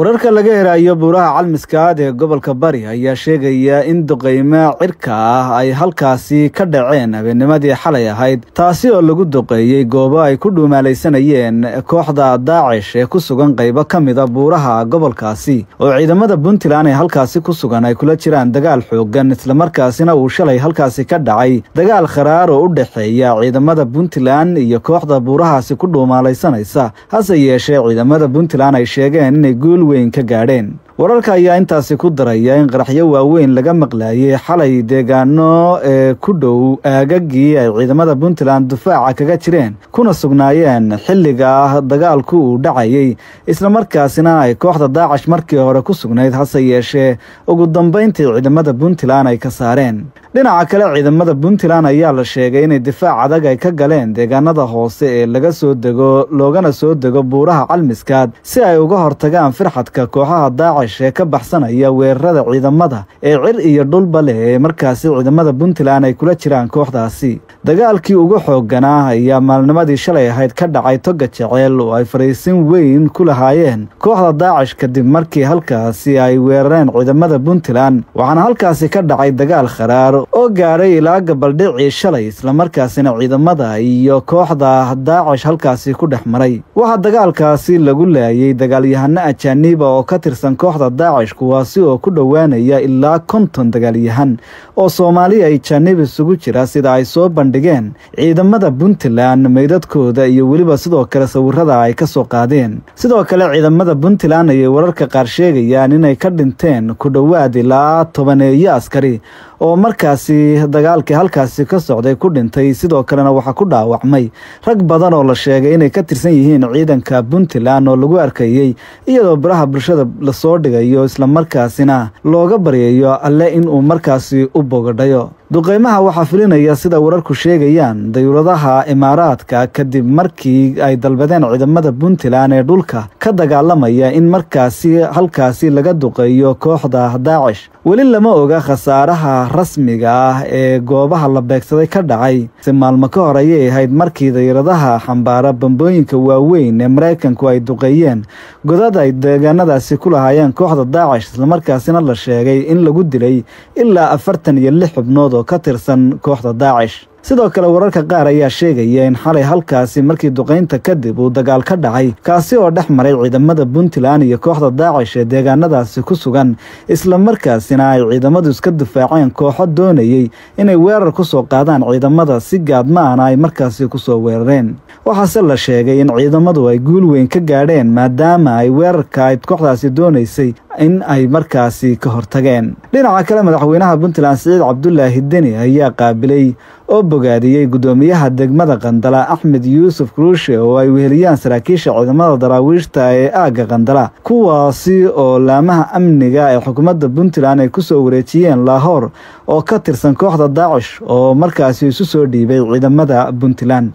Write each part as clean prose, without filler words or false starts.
Wararka laga helayo buuraha Calmiskaad ee gobolka Bari ayaa sheegaya in duqeymo cirka ah ay halkaasi ka dhaceen habeennimadii xalay ahayd, taasi oo lagu duqeeyey goobo ay ku dhuumaalaysanayeen kooxda Daacish ee ku sugan qaybo ka mida buuraha gobolkaasi, oo ciidamada Puntland ee halkaasi ku sugan ay kula jiraan dagaal xoogan, islamarkaasina uu shalay halkaasi ka dhacay dagaal kharaar oo u dhexeeya ciidamada Puntland iyo kooxda buurahaasi ku dhuumaalaysanaysa. Hase yeeshee ciidamada Puntland ay sheegeen inay guul weyn ka gaadheen. Wararka ayaa intaasi ku daraya in qaraxyo waaweyn laga maqlaayay xalay deegaano ee ku dhow aagagii ay ciidamada Puntland dufaaca kaga jireen kuna sugnaayeen xilliga dagaalku uu dhacayay, islamarkaasina ay kooxda Daacash markii hore ku sugnayd, hase yeeshee ugu dambeyntii ciidamada Puntland ay ka saareen. Dhinaca kale, ciidamada Puntland ayaa la sheegay inay difaac adag ay ka galeen deegaanada hoose ee laga soo dego loogana soo dego buuraha Calmiskaad si ay uga hortagaan firxadka kooxaha Daacish ee ka baxsanaya weerarada ciidamada ee cir iyo dhulba leh ee markaasi ciidamada Puntland ay kula jiraan kooxdaasi. Dagaalkii ugu xoogganaa ayaa maalnimadii shalay ahayd ka dhacay Toga Jeceel oo ay fariisin weyn ku lahaayeen kooxda Daacish kadib markii halkaasi ay weerareen ciidamada Puntland, waxaana halkaasi ka dhacay dagaal kharaar oo gaadhay ilaa gabaldhicii shalay, islamarkaasina ciidamada iyo kooxda Daacish halkaasi ku dhex maray. Waxaa dagaalkaasi lagu laayay dagaalyahano ajaaniiba oo ka tirsan kooxda Daacish, kuwaasi oo ku dhowaanaya ilaa 50 dagaalyahan oo Soomaaliya ajaanib isugu jira, sida ay soo bandhigeen ciidamada Puntland meydadkooda iyo weliba sidoo kale sawirada ay ka soo qaadeen. Sidoo kale ciidamada Puntland ayay wararka qaar sheegayaan inay ka dhinteen ku dhowaad ilaa 10 askari oo markaasi dagaalkii halkaasi ka socday ku dhintay. Sidoo kalena waxaa ku dhaawacmay rag badan oo la sheegay inay ka tirsan yihiin ciidanka Puntland oo lagu arkayey iyadoo baraha bulshada lasoo dhigayo, islamarkaasina looga baryayo alle inuu markaasi u bogadhayo. Duqeymaha waxaa filinaya, sida wararku sheegayaan, dayuuradaha Imaaraadka kadib markii ay dalbadeen ciidamada Puntland ee dhulka ka dagaalamaya in markaasi halkaasi laga duqeeyo kooxda Daacish. Weli lama oga khasaaraha rasmiga ah ee goobaha la beegsaday ka dhacay. Si maalmo ka hor ayay ahayd markii dayuuradaha xambaara bambooyinka waaweyn ee Maraykanku ay duqeeyeen godad ay deegaanadaasi ku lahaayeen kooxda Daacish, islamarkaasina la sheegay in lagu dilay ilaa 46 xubnood oo ka tirsan kooxda Daacish. Sidoo kale wararka qaar ayaa sheegaya in xalay halkaasi markii duqeynta kadib uu dagaal ka dhacay, kaasi oo dhex maray ciidamada Puntland iyo kooxda Daacish ee deegaanadaasi ku sugan, islamarkaasina ay ciidamadu iska difaaceen kooxo doonayey inay weerar ku soo qaadaan ciidamada, si gaadmaana ay markaasi kusoo weerareen. Waxaase la sheegay in ciidamadu ay guul weyn ka gaadheen maadaama ay weerarka ay kooxdaasi doonaysay in ay markaasi ka hortageen. Dhinaca kale, madaxweynaha Puntland Siciid Cabdulaahi Deni ayaa qaabilay oo bogaadiyey guddoomiyaha degmada Qandala Axmed Yuusuf Kuruushe oo ay weheliyaan saraakiisha ciidamada daraawiishta ee aagga Qandala, kuwaasi oo laamaha amniga ee xukuumadda Puntland ay kusoo wareejiyeen Laahoor oo ka tirsan kooxda Daacish oo markaasi isu soo dhiibay ciidamada Puntland.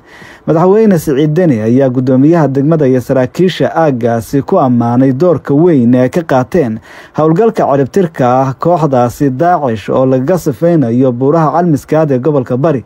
Madaxweyne Siciid Deni ayaa guddoomiyaha degmada iyo saraakiisha aaggaasi ku ammaanay doorka weyn ee ka qaateen howlgalka ciribtirka ah kooxdaasi Daacish oo lagaga sifeynayo buuraha Calmiskaad ee gobolka Bari,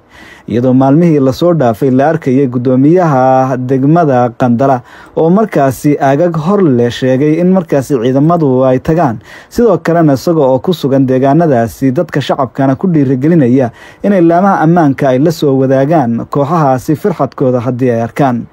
iyadoo maalmihii lasoo dhaafay la arkayay guddoomiyaha degmada Qandala oo markaasi aagag hor leh sheegay in markaasi ciidamadu ay tagaan, sidoo kalena isaga oo ku sugan deegaanadaasi dadka shacabkana ku dhiirigelinaya inay laamaha ammaanka ay la soo wadaagaan kooxahaasi firxadkooda haddii ay arkaan.